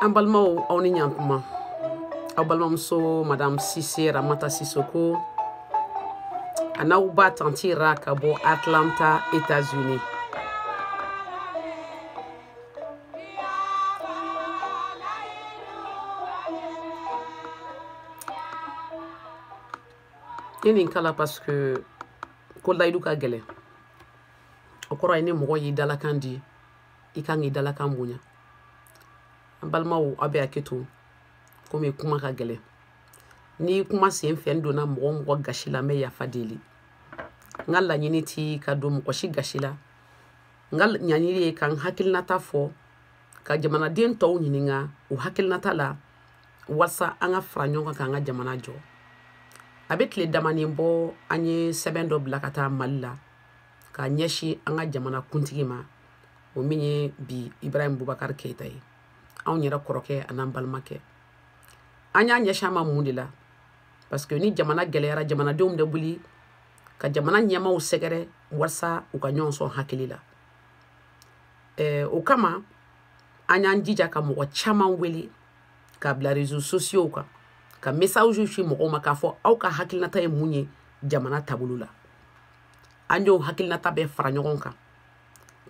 An balimaw, aw ni ɲantuma. Aw balimamuso Madame Cissé Ramata Sissoko a n'aw ba tanti Ra ka bɔ Atlanta, États-Unis. Ne nin kala parce que ko layidu ka gɛlɛn. O kɔrɔ ye ni mɔgɔ y'i dalakan di, i kan k'i dalakan bonya. An balimaw, aw bɛ hakɛ to komi kuma ka gɛlɛn. Ni kuma sen fɛ n donna mɔgɔ o mɔgɔ gasi la, n bɛ yafa deli. N ka laɲini ti ka don mɔgɔ si gasi la. N ka ɲaɲini ye ka n hakilinata fɔ, ka jamanaden tɔw ɲininka u hakilinata la, walasa an ka fara ɲɔgɔn kan k'an ka jamana jɔ. A bɛ tile damanin bɔ, an ye sɛbɛn dɔ bila ka taa Mali la k'a ɲɛsin an ka jamana kuntigi ma, o min ye bi Ibrahim Boubacar Keita ye, anw yɛrɛ kɔrɔkɛ an'an balimakɛ. An y'a ɲɛsin a ma mun de la? Parce que ni jamana gɛlɛyara, jamanadenw bɛ wuli ka jamana ɲɛmaaw sɛgɛrɛ walasa u ka ɲɔgɔn sɔn hakili la. O kama an y'an jija ka mɔgɔ caman wele k'a bila réseaux sociaux kan, ka message ci mɔgɔw ma k'a fɔ aw ka hakilinata ye mun ye jamana taabolo la. An y'o hakilinata bɛɛ fara ɲɔgɔn kan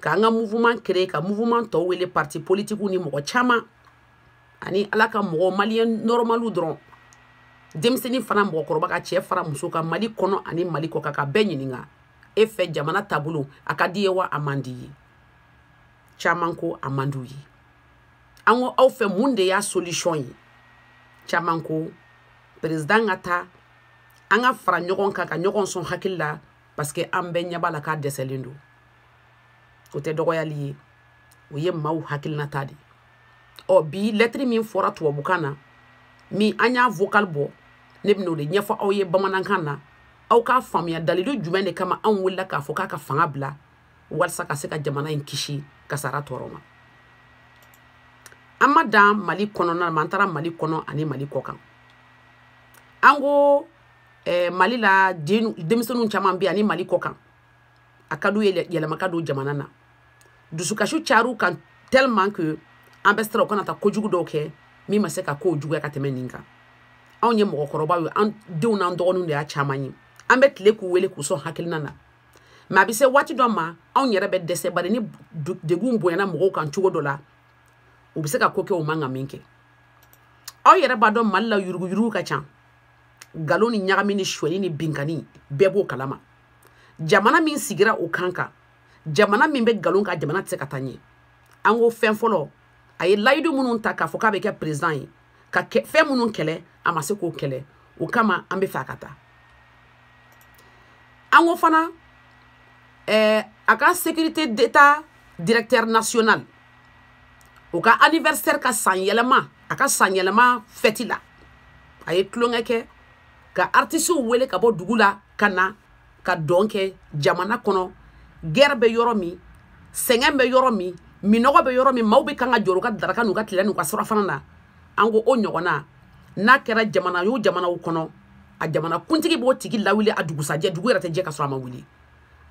k'an ka mouvement créer, ka mouvement tɔw wele, parti politique ni mɔgɔ caman ani Ala ka mɔgɔ malien normalu dɔrɔn, denmisɛnnin fana, mɔgɔkɔrɔba, ka cɛ fara muso kan, Mali kɔnɔ ani Mali kɔ kan, ka bɛɛ ɲininka: e fɛ jamana taabolo a ka di ye wa a man di ye? Caman ko a man d'u ye. An ko aw fɛ mun de y'a solution ye? Caman ko président ka taa, an ka fara ɲɔgɔn kan ka ɲɔgɔn sɔn hakili la, parce que an bɛɛ ɲɛ b'a la k'a dɛsɛlen don. O tɛ dɔgɔyali ye, o ye maaw hakilinata de ye. Ɔ bi lɛtiri min fɔra tubabukan na, min an y'a vocal bɔ, ne bɛn'o de ɲɛfɔ aw ye bamanankan na, aw k'a faamuya dalilu jumɛn de kama anw wulila k'a fɔ k'a ka fanga bila walasa ka se ka jamana in kisi kasara tɔɔrɔ ma. An ma dan Mali kɔnɔna ma, an taara Mali kɔnɔ ani Mali kɔ kan. An ko Mali la denmisɛnninw caman bɛ yan ani Mali kɔ kan, a ka d'u ye yɛlɛma ka don jamana na. Dusukasi car'u kan tellement que an bɛ siran u kana taa kojugu dɔw kɛ min ma se ka kow juguya ka tɛmɛ nin kan. Anw ye mɔgɔkɔrɔbaw ye, an denw n'an dɔgɔninw de y'a caman ye. An bɛ tile k'u wele k'u sɔn hakilina na, mais a bɛ se waati dɔ ma anw yɛrɛ bɛ dɛsɛ, bari ni degun bonyana mɔgɔw kan cogo dɔ la, u bɛ se ka ko kɛ u man ka min kɛ. Aw yɛrɛ b'a dɔn Mali la yuruguyurugu ka ca, nkalon ni ɲagami ni sonyɛli ni binkani bɛɛ b'o kalama. Jamana min sigira o kan kan, jamana min bɛ nkalon kan, jamana tɛ se ka taa ɲɛ. An ko fɛn fɔlɔ, a ye layidu minnu ta k'a fɔ k'a bɛ kɛ président ye, ka fɛn minnu kɛlɛ, a ma se k'o kɛlɛ, o kama an bɛ fɛ a ka taa. An ko fana a ka sécurité d'État directeur national, o ka anniversaire, ka san yɛlɛma, a ka san yɛlɛma fête la, a ye tulonkɛ kɛ ka artistes wele ka bɔ dugu la ka na ka dɔn kɛ jamana kɔnɔ. Guerre bɛ yɔrɔ min, sɛgɛn bɛ yɔrɔ min, minɔgɔ bɛ yɔrɔ min, maaw bɛ kan ka jɔrɔ u ka daraka n'u ka tile n'u ka surafana na. An ko o ɲɔgɔnna n'a kɛra jamana y'o jamanaw kɔnɔ, a jamana kuntigi b'o tigi lawuli a dugusajɛ, dugu yɛrɛ tɛ jɛ ka sɔrɔ a ma wuli.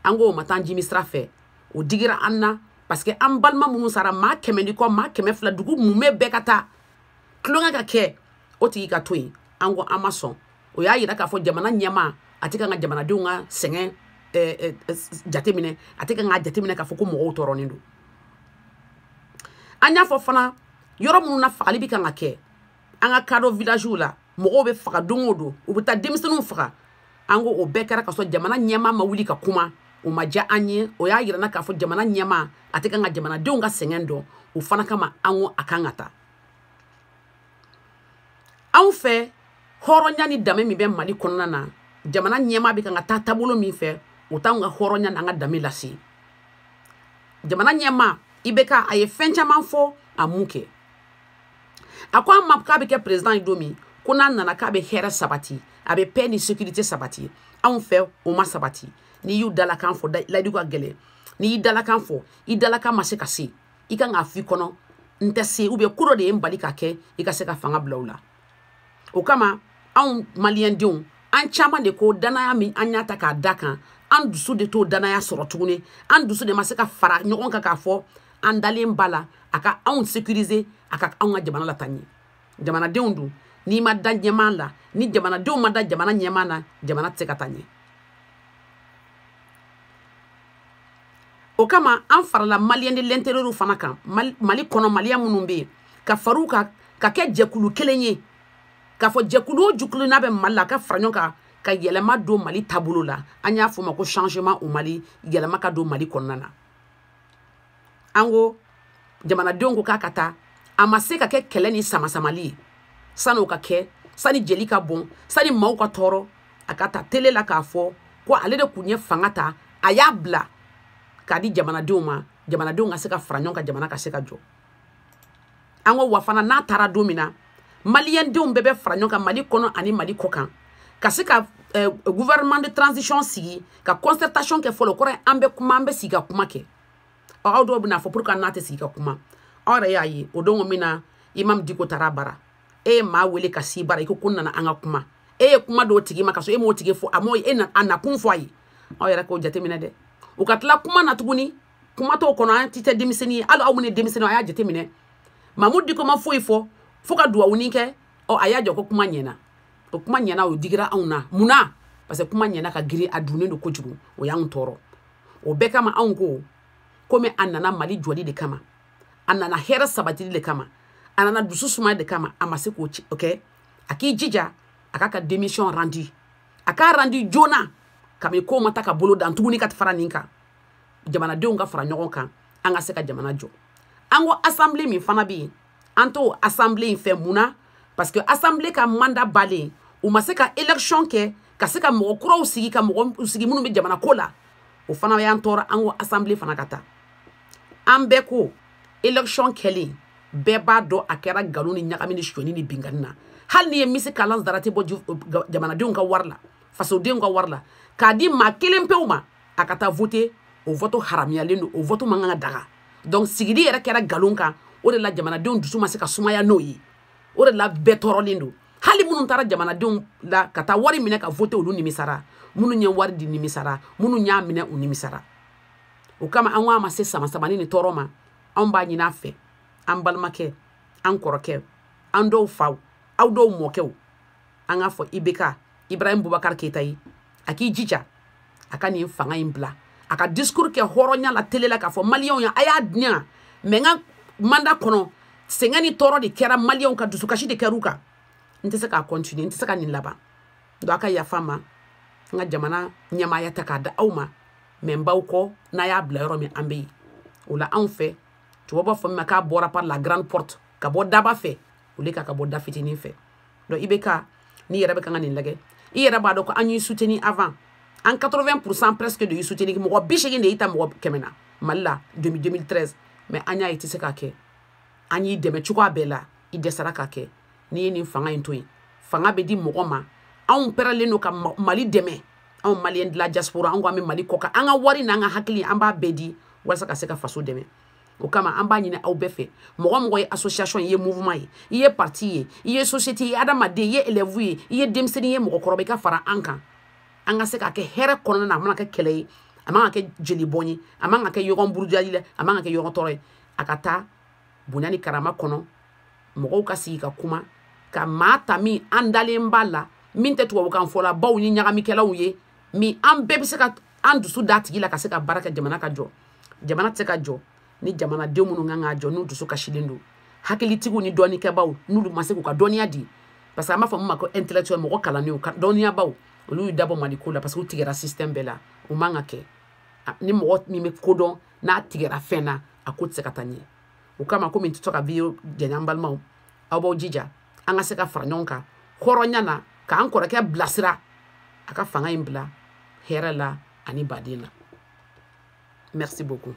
An ko o ma taa jimi sira fɛ, o digira an na, parce que an balima minnu sara, maa 100 ni kɔ, maa 200, dugu mumɛ bɛɛ ka taa tulonkɛ ka kɛ, o tigi ka to yen. An ko an ma sɔn. O y'a yira k'a fɔ jamana ɲɛmaa a tɛ kan ka jamanadenw ka sɛgɛn jateminɛ, a tɛ kan k'a jateminɛ k'a fɔ ko mɔgɔw tɔɔrɔnen don. An y'a fɔ fana yɔrɔ minnu na fagali bɛ kan ka kɛ, an ka kadɔ villagew la, mɔgɔw bɛ faga don o don, u bɛ taa denmisɛnninw faga. An ko o bɛɛ kɛra ka sɔrɔ jamana ɲɛmaa ma wuli ka kuma, o ma diya an ye. O y'a yira n na k'a fɔ jamana ɲɛmaa a tɛ kan ka jamanadenw ka sɛgɛn dɔn. O fana kama an ko a kan ka taa. Anw fɛ hɔrɔnya ni danbe min bɛ Mali kɔnɔna na, jamana ɲɛmaa bɛ kan ka taa taabolo min fɛ, o t'anw ka hɔrɔnya n'an ka danbe lase. Jamana ɲɛmaa IBK a ye fɛn caman fɔ, a mun kɛ? A ko an ma k'a bɛ kɛ président ye don min, ko n'a nana k'a bɛ hɛrɛ sabati, a bɛ paix ni sécurité sabati. Anw fɛ o ma sabati. N'i y'u dalakan fɔ, layidu ka gɛlɛn. N'i y'i dalakan fɔ, i dalakan ma se ka se, i kan k'a f'i kɔnɔ n tɛ se, ou bien ko dɔ de ye n bali ka kɛ, i ka se ka fanga bila o la. O kama anw maliyɛndenw, an caman de ko danaya min an y'a ta k'a da kan, an dusu de t'o danaya sɔrɔ tuguni. An dusu de ma se ka fara ɲɔgɔn kan k'a fɔ an dalen ba la a ka anw sécuriser, A ka anw ka jamana la taa ɲɛ. Jamanadenw dun, n'i ma da ɲɛmaa la, ni jamanadenw ma da jamana ɲɛmaa na, jamana tɛ se ka taa ɲɛ. O kama an farala Malien de l'intérieur fana kan, Mali kɔnɔ Malien minnu bɛ yen, ka far'u kan ka kɛ jɛkulu kelen ye, k'a fɔ jɛkulu o jɛkulu n'a bɛ Mali la, ka fara ɲɔgɔn kan ka yɛlɛma don Mali taabolo la. An y'a fɔ o ma ko changement au Mali, yɛlɛma ka don Mali kɔnɔna na. An ko jamanadenw ko k'a ka taa, a ma se ka kɛ kɛlɛ ni samasamali ye. Sani o ka kɛ, sani jeli ka bɔn, sani maaw ka tɔɔrɔ, a ka ta télé la k'a fɔ ko ale de kun ye fanga ta, a y'a bila k'a di jamanadenw ma, jamanadenw ka se ka fara ɲɔgɔn kan, jamana ka se ka jɔ. An ko wa fana n'a taara don min na, maliyɛndenw bɛɛ bɛ fara ɲɔgɔn kan Mali kɔnɔ ani Mali kɔ kan, ka se ka gouvernement de transition sigi, ka concertation kɛ fɔlɔ. Kɔrɔ ye an bɛ kuma, an bɛ sigi ka kuma kɛ. Aw dɔw bɛna fɔ pour que n'a tɛ sigi ka kuma. Aw yɛrɛ y'a ye o don min na Imam Dicko taara bara, e ye maa wele ka s'i bara, i ko ko n nana an ka kuma, e ye kuma d'o tigi ma ka sɔrɔ e m'o tigi fɔ, a m'o e na a nakun fɔ a ye. Aw yɛrɛ k'o jateminɛ dɛ. U ka tila kuma na tuguni, kuma t'o kɔnɔ, an ti tɛ denmisɛnnin ye, hali aw minnu ye denmisɛnnin ye, a y'a jateminɛ. Mamudu Dicko ma foyi fɔ fo ka duwawuni kɛ, ɔ a y'a jɔ ko kuma ɲɛna. O kuma ɲɛna, o digira anw na. Mun na? Parce que kuma ɲɛna ka girin, a dunnen don kojugu, o y'anw tɔɔrɔ. O bɛɛ kama anw ko komi a nana Mali jɔli de kama, a nana hɛrɛ sabatili de kama, a nana dusu sumaya de kama, a ma se k'o kɛ. A k'i jija a k'a ka démission rendu, a k'a rendu joona, kabini ko ma ta ka bolo dan tuguni ka fara nin kan. Jamanadenw ka fara ɲɔgɔn kan, an ka se ka jamana jɔ. An ko assemblée min fana bɛ yen, an t'o assemblée in fɛ. Mun na? Parce que assemblée ka mandat balen, u ma se ka élection kɛ ka se ka mɔgɔ kuraw sigi, ka mɔgɔ sigi minnu bɛ jamana ko la, o fana y'an tɔɔrɔ. An ko assemblée fana ka taa. An bɛɛ ko élection kɛlen, bɛɛ b'a dɔn a kɛra nkalon ni ɲagami ni sonyani ni binkanni na. Hali n'i ye misi kalan darati bɔ jamanadenw ka wari la, fasodenw ka wari la, k'a di maa kelen pewu ma a ka taa voter, o vote haramuyalen don, o vote man kan ka daga. Donc sigili yɛrɛ kɛra nkalon kan. O de la jamanadenw dusu ma se ka sumaya n'o ye, o de la bɛɛ tɔɔrɔlen don. Hali minnu taara jamanadenw la ka taa wari minɛ ka voter, olu nimisara. Minnu ye wari di nimisara, minnu y'a minɛ u nimisara. O kama an ko a ma se samasamani ni tɔɔrɔ ma. Anw b'a ɲini a fɛ, an balimakɛ, an kɔrɔkɛ, an dɔw faw, aw dɔw mɔkɛw, an k'a fɔ IBK, Ibrahim Boubacar Keita ye, a k'i jija a ka nin fanga in bila, a ka discours kɛ hɔrɔnya la télé la k'a fɔ maliyɛnw ye, a y'a di yan, mais n ka mandat kɔnɔ sɛgɛn ni tɔɔrɔ de kɛra maliyɛnw ka, dusukasi de kɛra u kan, n tɛ se k'a continuer, n tɛ se ka nin laban. Donc a ka yafa n ma, n ka jamana ɲɛmaaya ta k'a da aw ma, mais n b'aw kɔ, n'a y'a bila yɔrɔ min an bɛ yen. O la anw fɛ, tubabu b'a fɔ min ma k'a bɔra par la grande porte, ka bɔ daba fɛ, o le ka bɔ da fitinin fɛ. Donc IBK, n'i yɛrɛ bɛ kan ka nin lajɛ, i yɛrɛ b'a dɔn ko an y'i soutenir avant, an 80% presque de y'i soutenir, mɔgɔ 80 de y'i ta mɔgɔ 100 na Mali la 2013, mais an y'a ye i tɛ se k'a kɛ. An y'i dɛmɛ cogoya bɛɛ la, i dɛsɛra k'a kɛ. N'i ye nin fanga in to yen, fanga bɛ di mɔgɔ ma, anw pɛrɛlen don ka Mali dɛmɛ, anw Malien de la diaspora, an ko an bɛ Mali kɔ kan, an ka wari n'an ka hakili, an b'a bɛɛ di walasa ka se ka faso dɛmɛ. O kama an b'a ɲini aw bɛɛ fɛ, mɔgɔ mɔgɔ ye association ye, i ye mouvement ye, i ye parti ye, i ye société ye, adamaden, i ye élève ye, i ye denmisɛnnin ye, mɔgɔkɔrɔba, i ka fara an kan, an ka se k'a kɛ hɛrɛ kɔnɔna na. A mana kɛ kɛlɛ ye, a man ka kɛ jelibɔn ye, a man ka kɛ ɲɔgɔn burujali la, a man ka kɛ ɲɔgɔn tɔɔrɔ ye, a ka taa bonya ni karama kɔnɔ, mɔgɔw ka sigi ka kuma, ka maa ta min an dalen b'a la, min tɛ tubabukan fɔla baw ni ɲagamikɛlaw ye, min an bɛɛ bɛ se ka an dusu d'a tigi la ka se ka baara kɛ, jamana ka jɔ. Jamana tɛ se ka jɔ ni jamanaden minnu kan k'a jɔ n'u dusu kasilen don, hakilitigiw ni dɔnnikɛbaw n'olu ma se k'u ka dɔnniya di, parce que an b'a fɔ min ma ko intellectuel, mɔgɔ kalannenw, dɔnniyabaw, olu y'u dabɔ Mali ko la parce que u tigɛra système bɛɛ la. O man ka kɛ. Ni mɔgɔ min bɛ ko dɔn n'a tigɛra fɛn na, a ko tɛ se ka taa ɲɛ. O kama komi n tɛ to ka vidéo janya, n balimaw, aw b'aw jija an ka se ka fara ɲɔgɔn kan hɔrɔnya na, k'an kɔrɔkɛ bilasira a ka fanga in bila hɛrɛ la ani baden la. Merci beaucoup.